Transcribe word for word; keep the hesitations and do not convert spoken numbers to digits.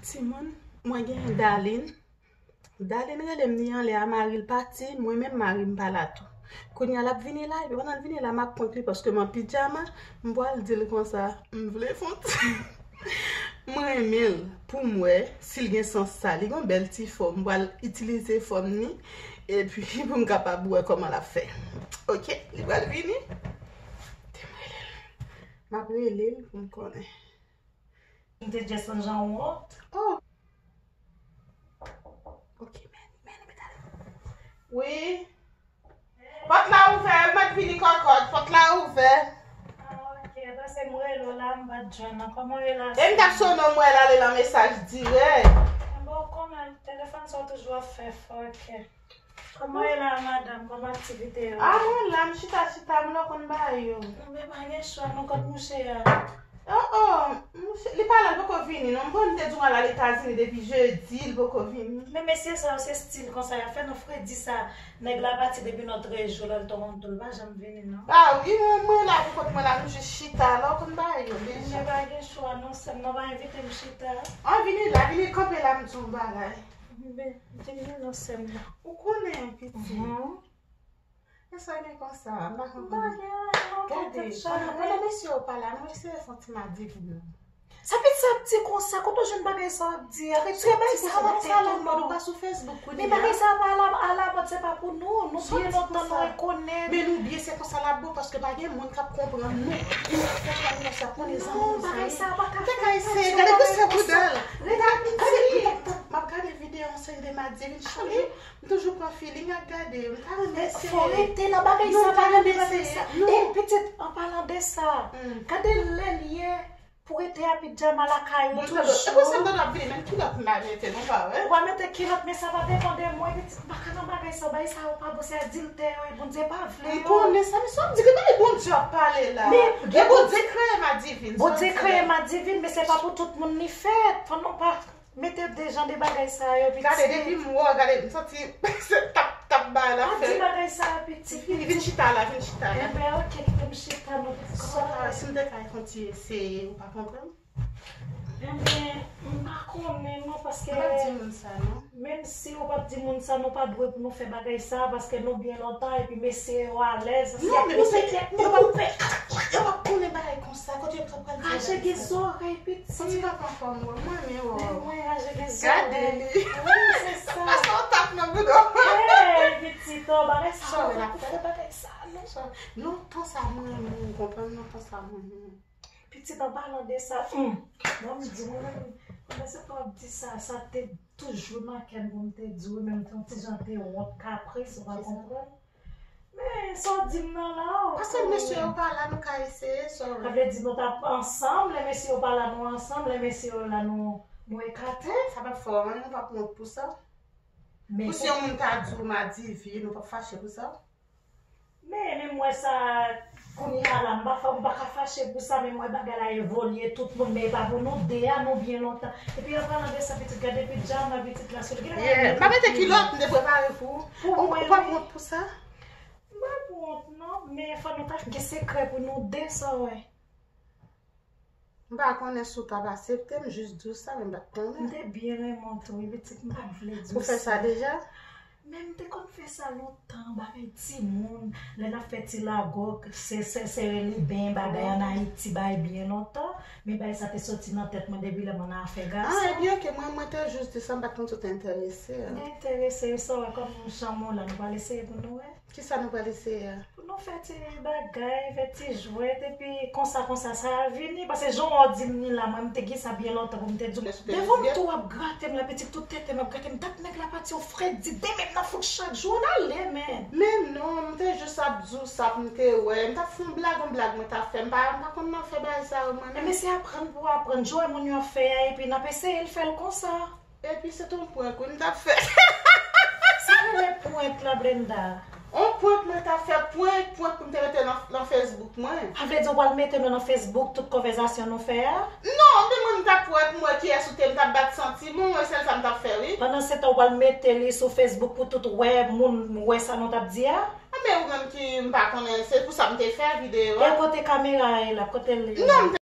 Timoun, mwen gen Dalin. Dalin rele m, li anlè a, mari l pati, mwen menm mari m pa la tou. Kounye a l ap vini la, epi pandan l vini la, m ap prank li paske m an pijama, m pral di l konsa, m vle fon ti. M renmen l, pou m wè si l gen sans sa. Li gen yon bèl ti fòm, m pral itilize fòm ni, epi pou m kapab wè kòman l ap fè. Oke, li pral vini. Te m rele l. M ap rele l pou m konnen. M te just nan jan wont. Oh. Ok, men, men, men, ale. Wi. Pòt la ouvè, mwen vini kòkòt. Pòt la ouvè. Ah, ok. Paske m rele w la, m pa t jwenn nan. Kòman w ye la? E m t ap sonnen w, m wè l ale nan mesaj dirèk. Bon, kòman telefòn sa w toujou ap fè fòkè? Kòman w ye la, madanm? Kòman aktivite yo? Ah, mwen la, m chita, chita, m lè konn bagay yo. Men pa gen chwa, non, kot mouche a? Oh, oh, mouche, li pa la, li poko vini, non. M konn te di w al Etazini depi jedi, li poko vini. Men mesye sa yo, se stil konsa y ap fè, non, fredi sa. Nèg la pati depi nan trèz jou, l al Toronto, li pa janm vini, non. Ah, wi, mwen, mwen la, pou kont mwen la, m jis chita, lè konn bagay yo, deja. Men pa gen chwa, non, sè m, non, pa envite m chita. Ah, vini la, vini kanpe la, m di w bagay. Men, di m non, sè m nan. Ou konnen, piti. Mhm. E sa gen konsa, m pa konprann. M pa gen anyen, non, gade, pandan mesye yo pa la, nou eseye fè yon ti madivin. Sa pitit sa ap di konsa, kote w jwenn bagay sa w ap di a? Retire bagay sa nan tèt ou, non. Ou pa sou Facebook kounye a. Men bagay sa pa alamòd, se pa pou nou. Nou byen lontan, nou rekonèt. Men nou byen, se konsa l ap bon, paske pa gen moun k ap konprann nou. Nou konprann nou sa, konnen zanmi nou sa ye. Non, bagay sa pa ka fèt. M te ka eseye, gade gwo sè bouda l. M t ap gade videyo yon seri de madivin chak jou. M toujou pran feeling ak gade yo. M ta renmen eseye. Fò rete nan bagay sa, pa rete nan bagay sa. E pitit, an palan de sa, gade lè l ye pou rete a pijama lakay ou toujou. E konsa m tande w ap vini, menm kilòt m pa mete non, pa wè? Ou pa mete kilòt, men sa pa depann de mwen, pitit, m pa ka nan bagay sa, bagay sa yo pa bon, se adiltè yo ye, Bondye pa vle yo. M konnen sa, men sa w ap di, ki bagay Bondye ap pale la? E Bondye kreye madivin. Bondye kreye madivin, men se pa pou tout moun li fèt. Fò nou pa mete de jan de bagay sa yo, pitit. Gade, depi m wè w, gade, m santi se tap, tap bay la fè. Pa di bagay sa yo, pitit. Vin, vin chita la, vin chita la. Enben, oke, kite m chita, non, pitit. Sa, si m te ka fè yon ti eseye, ou pa konprann? Enben, m pa konnen, non, paske. M p ap di moun sa, non. Menm si ou p ap di moun sa, nou pa dwe pou nou fè bagay sa, paske nou byen lontan, epi mesye yo alèz. Non, men nou se, yo p ap, yo p ap konnen bagay konsa, kote yo t ap pral di bagay sa. Raje gen zòrèy, pitit. Santi papa anfòm, mwen, mwen, men, oh. Men mwen raje gen zòrèy. Gade li. Wi, se sa. Pase yon tap nan bouda w. Hey, pitit, oh, bagay sa, sorry, nou pa pou fè bagay sa, non. Sorry. Lontan sa, mwen, mwen, ou konprann, lontan sa, mwen, mwen. Pitit, an palan de sa, hmm, bon, m di, mwen menm, pandan se tan w ap di sa, sa te toujou nan kè m pou m te di w, menm yon ti jan te wont, kapris, ou pa konprann. Men, sa w di m nan la, oh. Paske mesye yo pa la, nou ka eseye, sorry. Sa vle di nou t ap ansanm, lè mesye yo pa la, nou ansanm, lè mesye yo la, nou, nou ekate. Sa p ap fè w anyen, ou p ap wont pou sa. Pou si yon moun ta di w madivin, ou p ap fache pou sa? Men, men m wè sa kounye a la, m pa fa-, m pa ka fache pou sa, men m wè bagay la evolye, tout moun, men e pa pou nou de a, nou byen lontan. Epi an palan de sa, pitit, gade pijama pitit la sou li. Yeah, m pa mete kilòt, m te prepare pou ou. Ou, ou p ap wont pou sa? M pa pou wont, non, men fò nou ta gen sekrè pou nou de, sa w wè. M pa konnen si w t ap aksepte, m jis di w sa, men m pa t konnen. M te byen renmen w tou, wi, pitit, m pa t vle di w sa. Ou fè sa deja? Men m te konn fè sa lontan, bagay timoun, lè n ap fè ti lago, se, se, sere liben, bagay ann Ayiti, bagay byen lontan. Men bagay sa te soti nan tèt mwen depi lè mwen nan afè gason. Ah, ebyen, oke, mwen, mwen te jis di sa, m pa t konn si w te enterese. M te enterese, wi, sa w wè, kòm nou chanm ou la, nou pral eseye pou nou wè. Kisa nou pral eseye a? Pou nou fè ti bagay, fè ti jwèt, epi konsa, konsa, sa a vini. Paske jan w di m ni la, mwen, m te gen sa byen lontan pou m te di w. Devan m tou, w ap grate m la, pitit, tout tete m ap grate m. Dat nèg la pati, yon frèt di, demen m nan fouk chak jou, ann ale, men. Men non, m te jis ap di w sa pou m te wè. M t ap fè yon blag, yon blag mwen t ap fè. M pa, m pa konn nan fè bagay sa yo, mwen menm. Men se aprann pou aprann. Jan w wè moun yo ap fè a, epi n ap eseye l fè l konsa. Epi se t on prank wi m t ap fè. Sa rele prank la, Brenda? On prank mwen t ap fè, prank, prank pou m te mete nan, nan Facebook mwen. Sa vle di w pral mete nou nan Facebook, tout konvèsasyon nou fè a? Non, m te mande m t ap wè pou m wè kiyès ou te, m t ap bat santi m, wi, sèl sa m t ap fè, wi. Pandan se tan, w pral mete li sou Facebook pou tout wè, moun wè sa nou t ap di a? A, men ou menm ki m pa konnen, se pou sa m te fè videyo a. E kote kamera a ye la, kote l ye? Non, m te